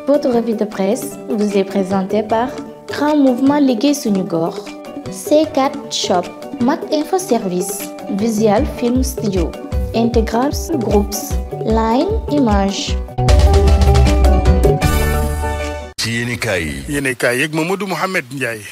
Votre revue de presse vous est présentée par Grand Mouvement Liggéey Suñu Gox, C4 Shop, Mac Info Service, Visual Film Studio, Integral Groups, Line Image. ci yéenekaay yeeg Mamadou Mouhamed Ndiaye.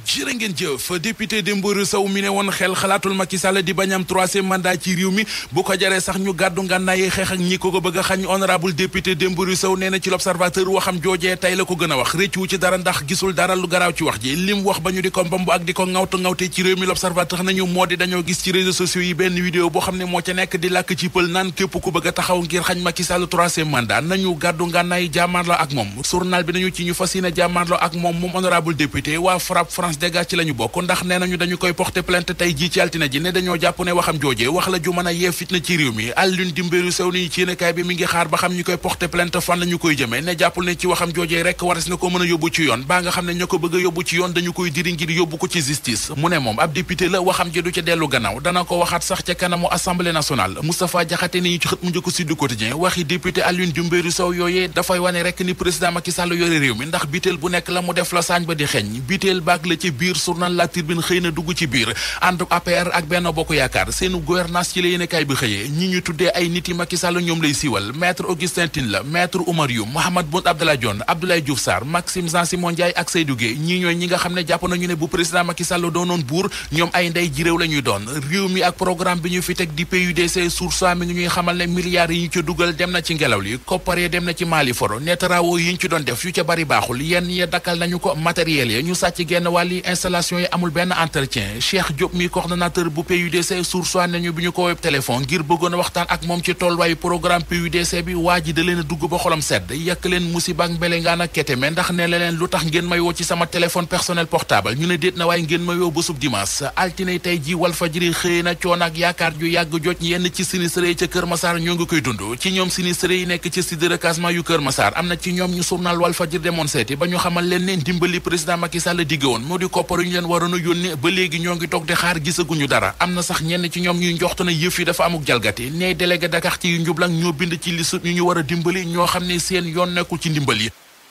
jërë ngeen jëf député Dembourou Sow mi ne woon xel xalaatul Macky Sall di bañ am troisième mandat ci réew mi bu ko jaree sax ñu gàddu ngànnaay xeex ak ñi ko bëgg a xañ honorable député Dembourou Sow nee na ci l'observateur waxam joojee tey la ko gën a wax réccu ci dara ndax gisul dara lu garaaw ci wax ji lim wax ba ñu di ko mbamb ak di ko ŋawte ci réew mi l'observateur nañu moo di dañoo gis ci réseaux sociaux yi benn vidéo boo xam ne moo ca nekk di làkk ci pël naan képp ku bëgg a taxaw ngir xañ Macky Sall troisième mandat nañu gàddu ngànnaay jàmmaarloo ak moom journal bi nañu ci ñu fas yéene jàmmaarloo ak moom honorable député waa FRAPP France Dégage ci lañu bokk ndax nee nañu dañu koy porter plainte tey jii ci altine ji ne dañoo jàpp ne waxam joojee wax la ju mën a yee fitna ci réew mi Alioune Dembourou Sow ni ci yéenekaay bi mi ngi xaar ba xam ñu koy porter plainte fan la ñu koy jëmee ne jàppul ne ci waxam joojee rek waras na ko mën a yóbbu ci yoon baa nga xam ne ñoo ko bëgg a yóbbu ci yoon dañu koy diri ngir yóbbu ko ci justice mu ne moom ab député la waxam ji du ca dellu gannaaw dana ko waxaat sax ca kanamu assemblée nationale Moustapha Diakhaté ni ñu ci xët mu njëkk Sud Quotidien waxi député Alioune Dembourou Sow yooyee dafay wane rek ni président Macky Sall yore réew mi ndax biteel bu nekk la mu def la saañ ba di xeeñ biteel baag la ci biir journal La Tribune xëy na dugg ci biir ànd APR ak Benno Bokk Yaakaar seenu gouvernance ci la yéenekaay bi xëyee ñi ñu tuddee ay nit yi Macky Sall ñoom lay siiwal maître Augustin Tine la maître Oumar Youm Mahammed Boun Abdallah Dionne Abdoulaye Diouf Sarr Maxime Jean Simon Ndiaye ak Seydou Guèye ñii ñooy ñi nga xam ne jàpp nañu ne bu président Macky Sall doonoon buur ñoom ay ndey ji réew la ñuy doon réew mi ak programme bi ñu fi teg di PUDC source mi ngi ñuy xamal ne milliards yi ñu ci dugal dem na ci ngelaw li koppar dem na ci Mali foro ne travaux yi ñu ci doon def yu ca bari baaxul yenn ya dakkal nañu ko matériel ya ñu sàcc genn wàlli installation yi amul benn entretien Cheikh Diop mi coordonnateur bu PUDC source nañu bi ñu ko web téléphone ngir bëggoon a waxtaan ak moom ci tolluwaayu programme PUDC bi waa ji da leen a dugg ba xolam sedd yàq leen musiba ak mbelengaan ak keteme ndax ne leen lu tax ngeen may woo ci sama téléphone personnel portable ñu ne déet na waaye ngeen may woo bésub dimanche altine tey ji Walfadjri xëy na coon ak yaakaar ju yàgg jot yenn ci sinistre yi ca Kër Massar ñoo ngi koy dund ci ñoom sinistre yi nekk ci site de recasement yu Kër Massar am na ci ñoom ñu journal Walfadjri demoon seeti ba ñu xamal leen ne ndimbali président Macky Sall digge woon moo di koppar yu ñu leen waroon a yónnee ba léegi ñoo ngi toog di xaar gisaguñu dara am na sax ñenn ci ñoom ñuy njoxtu na yëf yi dafa amuk jalgati ne délégué Dakar ci yu njublang ñoo bind ci liste ñu ñu war a dimbali ñoo xam ne seen yoon nekkul ci ndimbal yi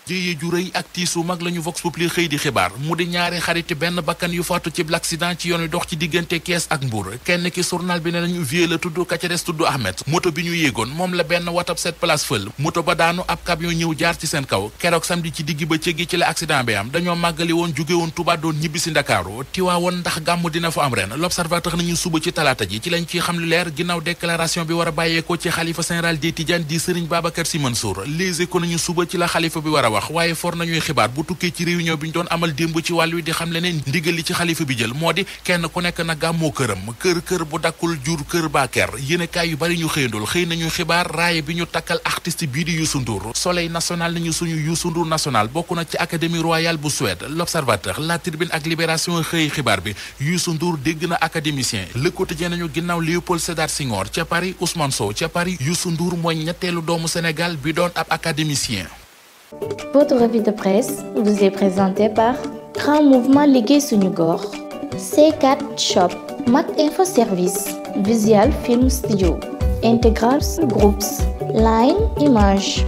jéyee ju rëy ak tiisu mag lañu Vox Populi xëy di xibaar mu di ñaari xarit benn bakkan yu faatu ci l'accident ci yoon wi dox ci diggante Kees ak Mbour kenn ki journal bi ne nañu vie la tudd ka ca des tudd Ahmed moto bi ñu yéegoon moom la benn watab 7 place fël moto ba daanu ab camion ñëw jaar ci seen kaw keroog samedi ci digg ba cëggi ci la accident bi am dañoo màggali woon jóge woon Touba doon ñibbi si Ndakaaru Tiwaawoon ndax gàmmu dina fa am ren l'observateur nañu suba ci talaata ji ci lañ ciy xam lu leer ginnaaw déclaration bi war a bàyyeekoo ci xalifa général des Tidianes di Serigne Babacar Sy Mansour Les Échos nañu suba ci la xalifa bi war a wax waaye for nañuy xibaar bu tukkee ci réunion bi ñu doon amal démb ci wàll wi di xam le ne ndigal li ci xalifa bi jël moo di kenn ku nekk na gàmmoo këram kër bu dakkul jur kër baaker yéenekaay yu bari ñu xëyandul xëy nañu xibaar raaye bi ñu takkal artiste bii di Youssou Ndour Soleil national nañu suñu Youssou Ndour national bokk na ci académie royale bu Suède l'observateur La Tribune ak Libération xëy xibaar bi Youssou Ndour dégg na académicien Le Quotidien nañu ginnaaw Léopold Sédar Senghor ca Paris Ousmane Sow ca Paris Youssou Ndour mooy ñetteelu doomu Sénégal bi doon ab académicien. Votre revue de presse vous est présentée par Grand Mouvement Liggéey Suñu Gox, C4 Shop, Mac Info Service, Visual Film Studio, Integral Groups, Line Image.